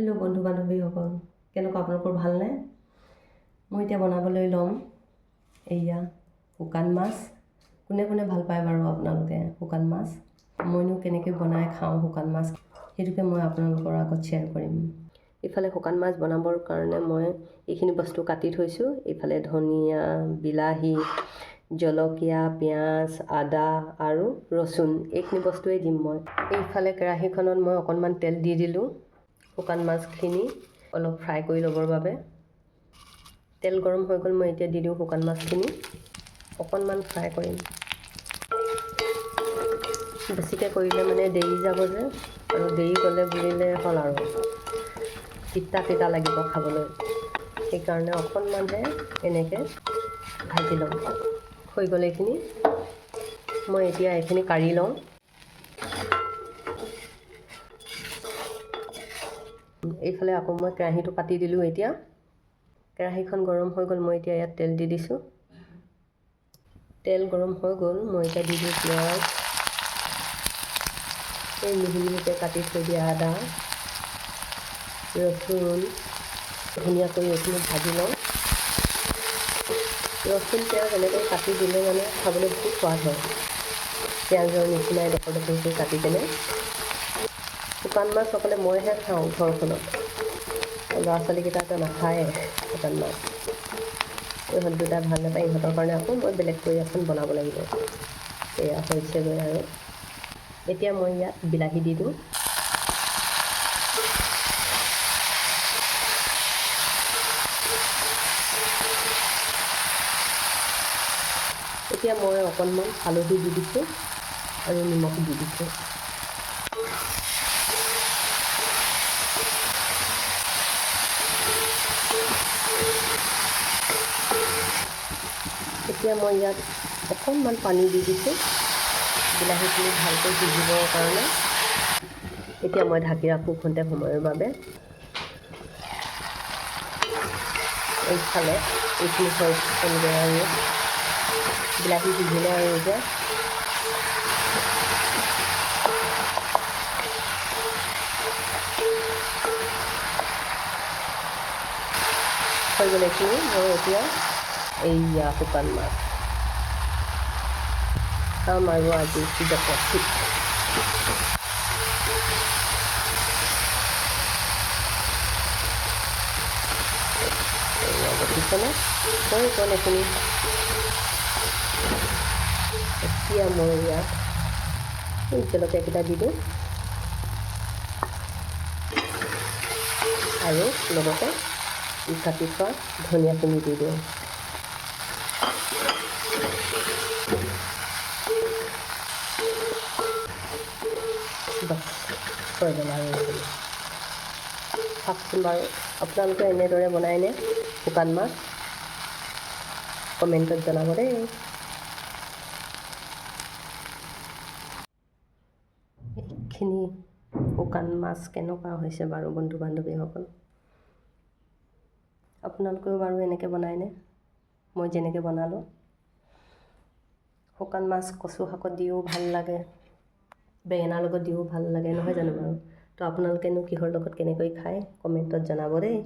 Hello' বন্ধু বান্ধৱীসকল, কেনেকুৱা আপোনালোকৰ ভালনে? মই এতিয়া বনাবলৈ ল'ম এয়া শুকান মাছ। কোনে কোনে ভাল পায় বাৰু আপোনালোকে শুকান মাছ? মইনো কেনেকৈ বনাই খাওঁ শুকান মাছ, সেইটোকে মই আপোনালোকৰ আগত শ্বেয়াৰ কৰিম। ইফালে শুকান মাছ বনাবৰ কাৰণে মই এইখিনি বস্তু কাটি থৈছোঁ। এইফালে ধনিয়া, বিলাহী, জলকীয়া, পিঁয়াজ, আদা আৰু ৰচুন, এইখিনি বস্তুৱেই দিম মই। এইফালে কেৰাহীখনত মই অকণমান তেল দি দিলোঁ শুকান মাছখিনি অলপ ফ্ৰাই কৰি ল'বৰ বাবে। তেল গৰম হৈ গ'ল, মই এতিয়া দি দিওঁ শুকান মাছখিনি। অকণমান ফ্ৰাই কৰিম, বেছিকৈ কৰিলে মানে দেৰি যাব যে, আৰু দেৰি গ'লে বুলিলে হ'ল আৰু তিতা তিতা লাগিব খাবলৈ, সেইকাৰণে অকণমানহে এনেকৈ ভাজি ল'ম। হৈ গ'ল এইখিনি, মই এতিয়া এইখিনি কাঢ়ি লওঁ। এইফালে আকৌ মই কেৰাহীটো পাতি দিলোঁ। এতিয়া কেৰাহীখন গৰম হৈ গ'ল, মই এতিয়া ইয়াত তেল দি দিছোঁ। তেল গৰম হৈ গ'ল, মই এতিয়া দি দিওঁ পিঁয়াজ, এই মিহি মিহিকৈ কাটি থৈ দিয়া আদা, ৰচুন, ধুনীয়াকৈ এইখিনি ভাজি লওঁ। ৰচুন পিঁয়াজ এনেকৈ কাটি দিলে মানে খাবলৈ বহুত সোৱাদ হয়, পিঁয়াজৰ নিচিনাই ডোখৰ ডোখৰকৈ কাটি কেনে। শুকান মাছ অকলে মইহে খাওঁ ঘৰখনত, ল'ৰা ছোৱালীকেইটাতো নাখায়ে শুকান মাছ। ইহঁত দুটা ভাল নাপায়, ইহঁতৰ কাৰণে আকৌ মই বেলেগকৈ এখন বনাব লাগিব। এয়া হৈছেগৈ আৰু। এতিয়া মই ইয়াত বিলাহী দি দিওঁ। এতিয়া মই অকণমান হালধি দি দিছোঁ আৰু নিমখ দি দিছোঁ। এতিয়া মই ইয়াত অকণমান পানী দি দিছোঁ বিলাহীখিনি ভালকৈ সিজিবৰ কাৰণে। এতিয়া মই ঢাকি ৰাখোঁ খন্তেক সময়ৰ বাবে। এইফালে এইখিনি হৈ গ'লগৈ আৰু বিলাহী সিজিলে আৰু এতিয়া হৈ গ'ল এইখিনি। মই এতিয়া এইয়া শুকান মাছ খাম আৰু আজি জপত। দেখিছেনে হৈ গ'ল এইখিনি। এতিয়া মই ইয়াত এই জলকীয়াকেইটা দি দিওঁ আৰু লগতে কাটি থোৱা ধনিয়াখিনি দি দিওঁ। বাছ, হৈ গ'ল আৰু এইখিনি। চাওকচোন বাৰু আপোনালোকে এনেদৰে বনায়নে শুকান মাছ? কমেণ্টত জনাব দেই। এইখিনি শুকান মাছ কেনেকুৱা হৈছে বাৰু বন্ধু বান্ধৱীসকল? আপোনালোকেও বাৰু এনেকৈ বনায়নে মই যেনেকৈ বনালোঁ? শুকান মাছ কচু শাকত দিও ভাল লাগে, বেঙেনাৰ লগত দিও ভাল লাগে, নহয় জানো বাৰু? তো আপোনালোকেনো কিহৰ লগত কেনেকৈ খায় কমেণ্টত জনাব দেই।